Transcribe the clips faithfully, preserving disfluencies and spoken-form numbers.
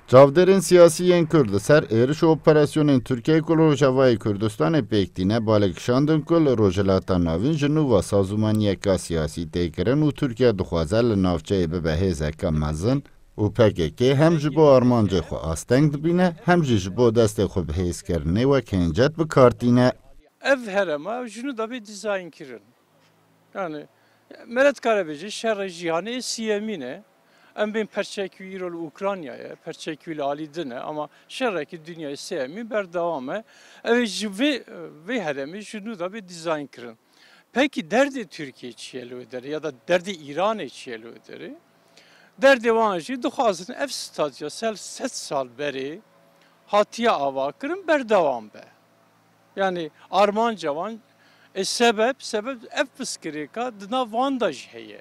Çavdêrên siyasî yên Kurd li ser êriş û operasyonên Tirkiyeyê ku li Rojavayê Kurdistanê pêk tîne, balê kişandin ku li Rojhilata Navîn ji nû ve sazûmaniyeka siyasî tê kirin û Tirkiye dixwaze li navçeyê bibe hêzeke mezin û P K K hem ji bo armancê xwe asteng dibîne, hem jî ji bo destê xwe bi hêzkirinê wek hêncet bi kar tîne. Ev herêma ji nû de bê dîzaynkirin. Yani, me re dikare bêje, şerê cîhanê siyemîn e. Em bên perçek wî îro li Ukraynayê, perçek wî li alî din e, ama şerekî dinyayê siyemîn berdewam e. Ev ê ji vê, vê herêmê ji nû de bê dîzayn kirin. Pekî derdê Tirkiyê çi ye li wê derê ya da derdê Îranê çi ye li wê derê? Derdê wan jî dixwazin ev statya sel sed sal berê hatiye ava kirin berdewam be. Yani armanca wan, e, sebeb, sebeb ev piskirêka di nav wan de jî heye.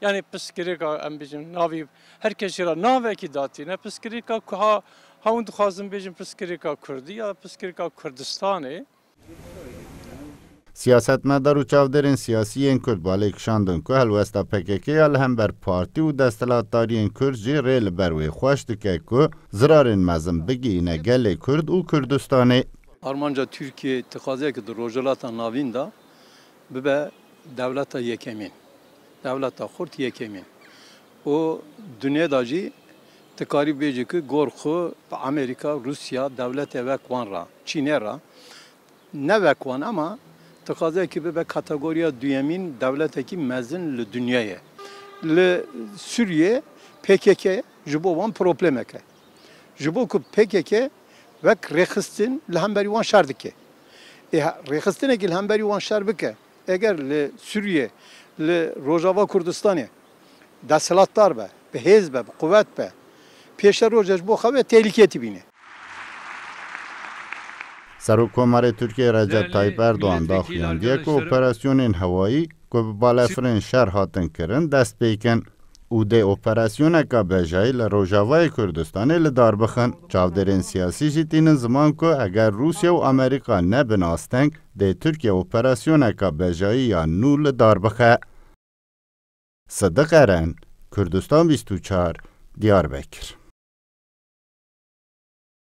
Yani piskirêka, em bêjin, navî her kes jê re navekî datîne, piskirêka ku ha, ha hûn dixwazin bêjin piskirêka Kurdî ya piskirêka Kurdistanê. Siyasetmedar û çavdêrên siyasî yên Kurd balê kişandin ku helwesta P K K ya li hember partî û desthilatdariyên Kurd jî rê li ber wê xweş dike ku zirarên mezin bigihîne gelê Kurd û Kurdistanê. Armanca Tirkiyê dixwaze ku di Rojhilata Navîn de bibe dewleta yekemîn, dewleta xurt yekemîn. Û dinyê de jî tu karî bêjî ku gor xwe bi Amerîka, Rûsya, dewletê wek wan re, Çînê re, ne wek wan, ama dixwaze ki bibe kategoriya duyemîn dewletekî mezin li dinyayê. Li Sûriyê P K K ji bo wan problemek e. Ji bo ku P K K wek rêxistin li hemberî wan şer dike. Ê ha-, rêxistinekî li hemberî wan şer bike, eger li Sûriyê, li Rojava Kurdistanê desthilatdar be, bi hêz be, bi quwet be, pêşe roje ji bo xwe vê tehlîkê tibîne. Serokkomarê Tirkiyê Recep Tayyip Erdoğan daxuyandiye ku operasyonên hewayî ku bi balefirên şer hatin kirin dest pê kin û dê operasyoneka bejayî li Rojavayê Kurdistanê li dar bixin. Çavdêrên siyasî jî tînin ziman ku eger Rûsya û Amerîka nebin asteng, dê Tirkiye operasyoneka bejayî ya nû li dar bixe. Sidiq Eren, Kurdistan bîst û çar, Diyarbekir.